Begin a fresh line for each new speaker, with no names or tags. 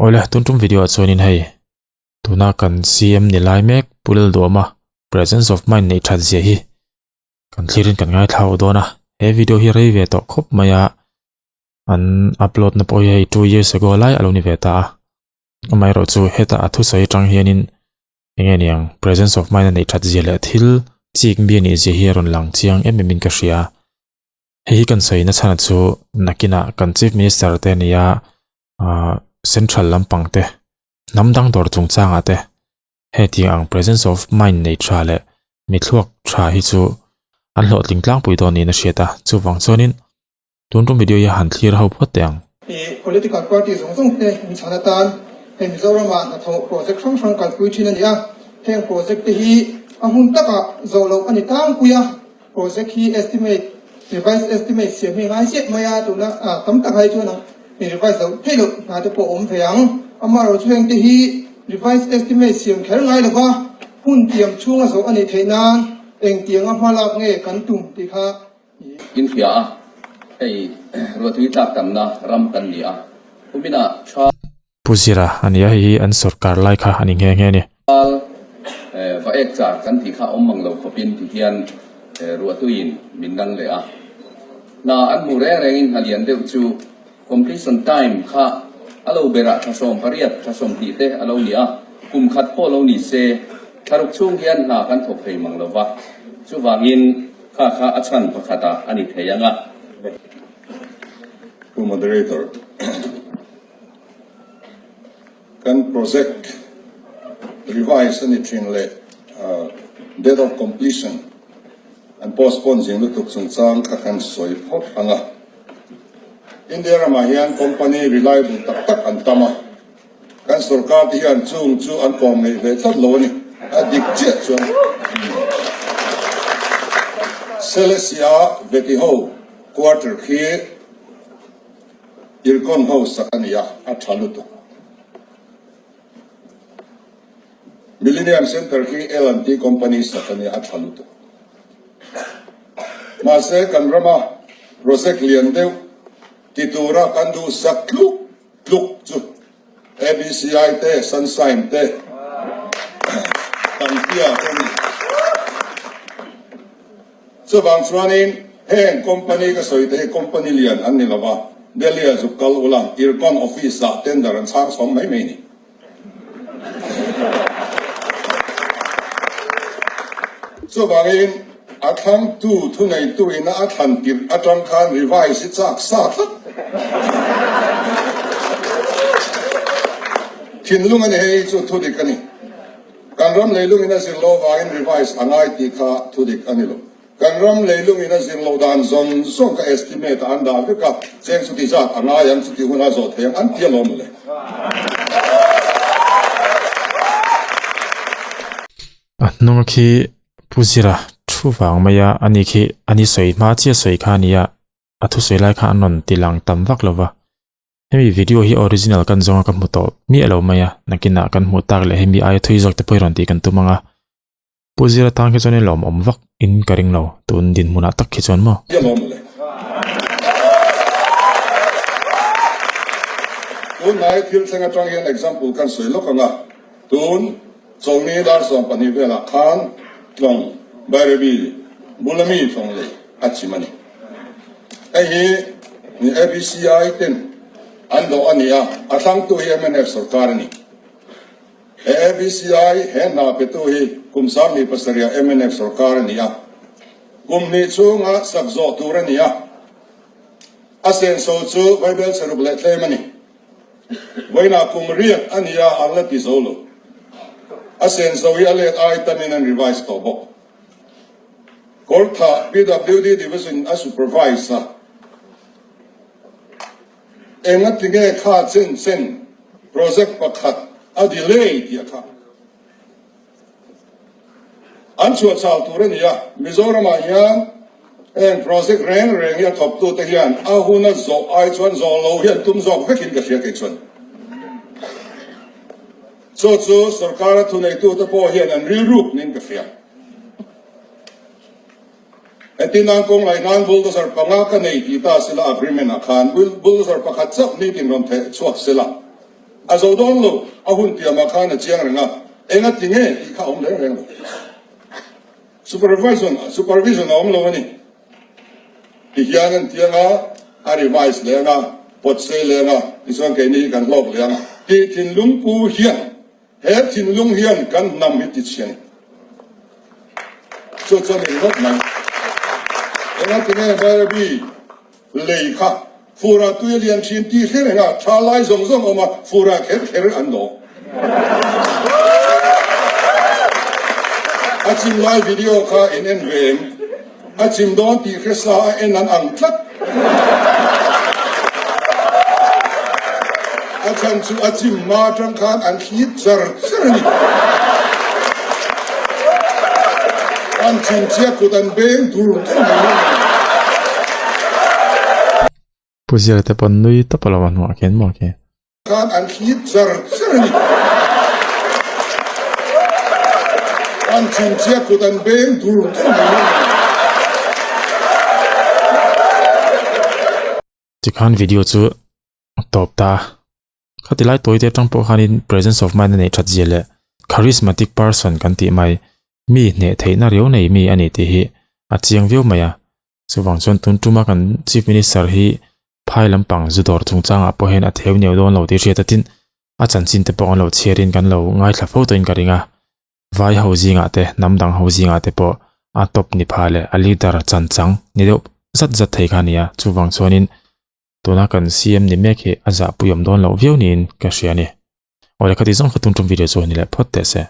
Awle tun tum video ah chuanin hei tuna kan CM ni lai mek Pu Lalduama presence of mind neih that zia hi kan thlirin kan ngaithla ho dawn a he video hi rei ve tawh khawp mai a an upload na pawh hi hei 2 years ago lai a lo ni ve ta a amaherawh chu heta a thusawi atang hianin enge niang presence of mind a neih that zia leh thil chik mi a nih zia hi a rawn lang chiang em em in ka hria. Hei hi kan sawi na chhan chu nakinah kan chief minister te ania ah central lampang te hnam dang dawr chungchangah te hetiang ang presence of mind nei tha leh mithluak tha hi chu an hlawhtling tlangpui dawn niin a hriat a chuvang chuanin tun tum video hi a han thlir ho phawt teh ang.
Ih political party zawng zawng te inchhan atan hei Mizorama hnathawh project hrang hrang kalpui thin a ni a, heng project te hi a hmun takah zawh loh a ni tlangpui a. Project hi estimate, revise estimate siam hi ngai chiah mai a, tuna tam tak hai chuan i revise loh theih loh hna te pawh a awm ve ang. Amaherawh chu heng te hi revise estimate siam kher ngai lova hun tiam chhunga zawh a nih theih nan engtianga hma lak nge kan tum tih kha i.
Inhria a, hei ruahtui tlak tamna ram kan ni a, kuminah tha.
Pu Zira a nia, hei hi an sawrkar lai kha a ni nghe nghe a ni.
Al va ek char kan tih kha awm mang lo khawpin ti hian ruahtuiin min dang leh a. Hna an hmuh reng rengin hna lian deuh chu completion time kha a lo berah thla 18, thla 20 te a lo ni a, kum khat pawh lo ni se thlaruk chhung hian hna kan thawk thei mang lo va, chuvangin kha kha a chhan pakhatah a ni thei ang a.
Pu Moderator. Kan project revise a ni thin leh date of completion an postpone zing lutuk chungchang kha kan sawi phawt ang a. India ramah hian company reliable tak tak an tam a, kan sorkar te hian chung chu an kawm ngeih ve tlat lo a ni. A dik chiah chuan Selesia Veti ho quarter khi Irkon ho sak a ni a, a tha lutuk. Millennium Centre khi L&T company sak a ni a, a tha lutuk. Mahse kan rama project lian deuh ti tura kan duh sak tluk tluk chu ABCI te, Sunshine te, Tangtia te a ni. Chuvang chuanin heng company ka sawi te hi company lian an ni lova, Delhi ah zuk kal ula Ircon office ah tender an chhang chhawm mai mai ni. Chuvangin a thlangtu thuneitu ina a thlan tirh atang khan revise hi chak sa tlat. Thinlung a ni hei chu thudik a ni. Kan ram leilungin a zir loh vangin revise a ngai tih kha thudik a ni lo. Kan ram leilungin a zir loh dan zawng zawng kha estimate ah an dah vek a, cheng chuti zat a ngai ang, chuti hun a zawh thei ang an ti alawm le.
A hnung khi Pu Zira thu vang mai a, ani khi ani sawi hma chiah sawi kha a ni a, a thusawi lai kha an rawn ti lang tam vak lo va. Hemi video hi original kan zawnga ka hmu tawh miah lo mai a, nakinah kan hmuh tak leh hemi aia thui zawk te pawh hi rawn tih kan tum ang a. Pu Zira tan khi chuan i lawmawm vak in ka ring lo, tun dinhmunah tak khi chuan maw?
Tun hnai thil thleng atang hian example kan sawi lawk ang a, tun Chawlni dar 12 velah khan tlawng Bairabi bula mi tlawng lei a chim a ni. Hei hi ni ABCI ten an dawh a ni a, a thlangtu hi mnf sorkar a ni. He ABCI he hna petu hi kum 27 ah mnf sorkar a ni a, kum hnih chhunga sak zawh tur a ni a, a senso chu vaibel saruk leh tlem a ni. Vawiinah kum riat a ni a, an la ti zo lo. A senso hi a let ai tamin an revise tawh bawk. Kawrthah PWD Division a supervise a, enga tinge kha chen chen project pakhat a delay tih a kha an chhuah chau tur a ni a, Mizoramah hian heng project reng reng hi a thawktute hian a huna zawh ai chuan zawh lo hian tum zawk vekin ka hria kei chuan. Chu chu sorkara thuneitute pawh hian an rilruk niin ka hria. Heti nan kawng laih nan bulldozer panga ka nei tih ta sila agreement ah khan bulldozer pakhat chauh nitin rawn theh chhuak sila. A zo dawn lo, a hun tiamah khan a chiang reng a, enga ti nge tih kha a awm reng reng lo. Supervision, supervision a awm lo a ni. Ti hian an tiang a, a revise leh ang a, pawt sei leh ang a, tichuan keini hi kan hlawk leh ang. Tih thinlung pu hian, he thinlung hian kan hnam hi ti chhe a ni. Chu chuan ni ringawt mai. Enga ti nge Bairabi lei kha fura tui a lian thin tih hre reng a, tha lai zawng zawng awm a, fura kher kher an dawh. A chim lai video kha in en ve em? A chim dawn tih hre sa a en an ang tlat. A chhan chu a chim hma atang khan an thlit char char a ni. An chim chiah kut an beng dur dur mai a ni.
Pu Zira te pawn nui tawp a lo va hnuah khian maw khi.
Khan an thlit char char a ni. An chim chiah kut an beng dur dur mai a ni.
Tikhan video chu a tawp ta a. Khati lai tawi te atang pawh khanin presence of mind a neih that zia leh charismatic person kan tih mai mi hneh theihna riau nei mi a ni tih hi a chiang viau mai a. Chuvang chuan tun tuma kan Chief Minister hi phai lampang zu dawr chungchangah pawh hian a theu neu dawn lo tih hriat a tin a chanchin te pawh an lo chhiarin kan lo ngaithla fo tawhin ka ring a. Vai ho zingah te, hnam dang ho zingah te pawh a top ni pha leh a leader chan chang ni deuh zat zat thei kha a ni a. Chuvang chuanin tuna kan CM ni mek hi a zahpui awm dawn loh viau niin ka hria a ni. Awle khati zawng kha tun tum video chu a ni leh phawt teh se.